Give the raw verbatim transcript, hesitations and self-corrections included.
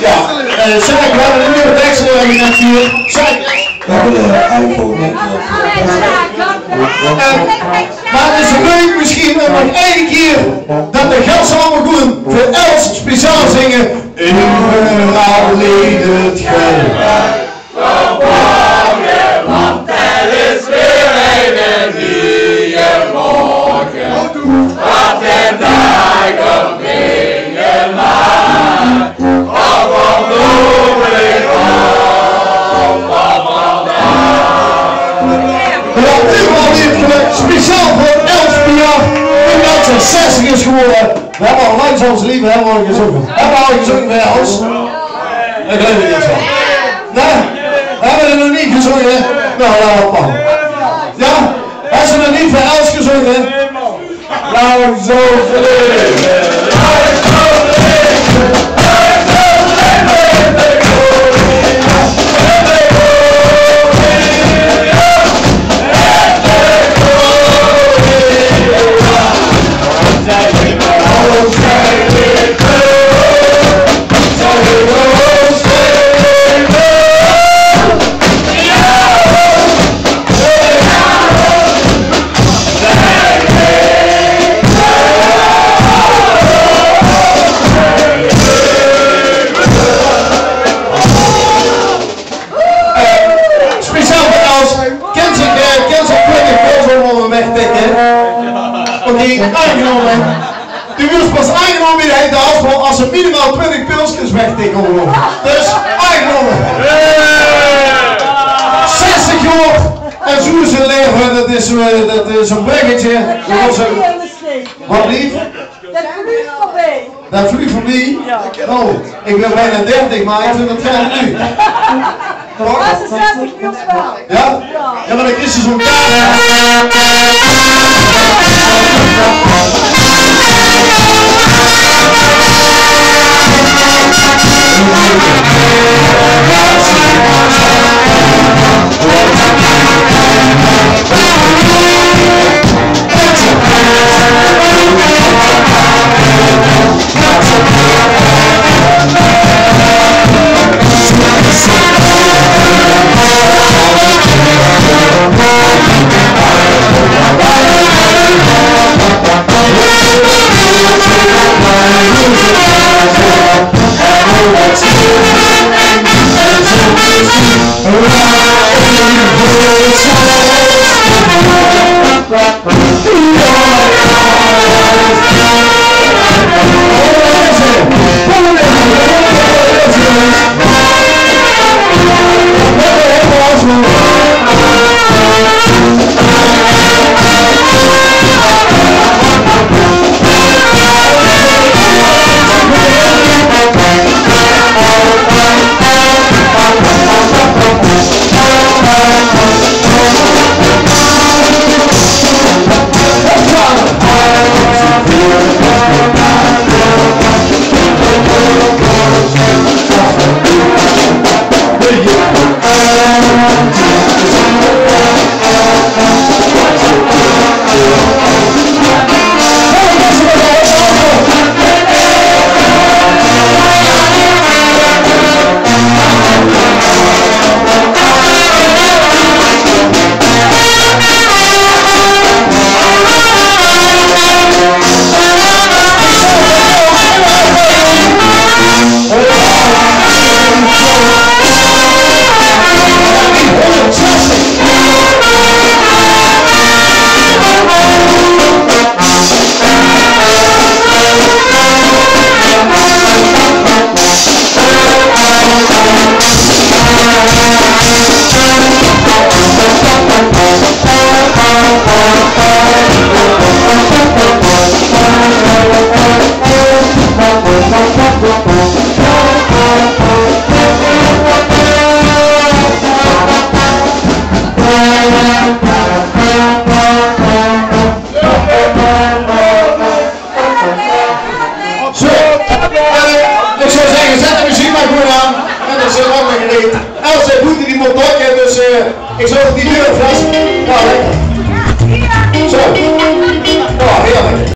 Ja, eh, Sjaak, we hebben een nieuwe tekst, eh, net hier. Sjaak. We hebben een iPhone, hè. Eh, maar het is leuk misschien om nog één keer dat de gasten allemaal goed voor Els speciaal zingen. In verhaal leed het geld. Verborgen, want er is weer een nieuwe morgen. Wat een dag op dingen maakt. Op een ogenblik, op een dag. Ja, dit was weer speciaal voor Els Piaf, omdat ze zestig is geworden. We hebben al lang zoals lieve hebben we al gezongen. Hebben we al gezongen bij Els? Dat geloof ik niet zo. Nee? We hebben er nog niet gezongen, hè? Nou, laat maar. Ja? Hebben ze nog niet bij Els gezongen, hè? Lang zo leven. Speciaal veur Els. Kins se, eh, kins se twintig pils ónger wegtikke? Oké, aangenomen. Du wuuers pas aangenomen in de heite afspraak es se minimaal twintig pilskes wegtiks ónger. Dus aangenomen. Zestig jaor en zoe is 't laeve, det is, eh, det is ein bruggetje. Det waas ein... Waat blief? Det vluug veurbie. Det vluug veurbie? Jao. Oh, ich bön bienao dertig, mer ich vinj 't gein leuk. Toch? Zestig pils waal. Jao? Jao. Jao, mer dan kriegs se zoe'n kaart. Ze laat me gereden. Als zij boete die moet pakken, dus eh, ik zou die deur vast. Nou, lekker. Zo. Nou, heerlijk.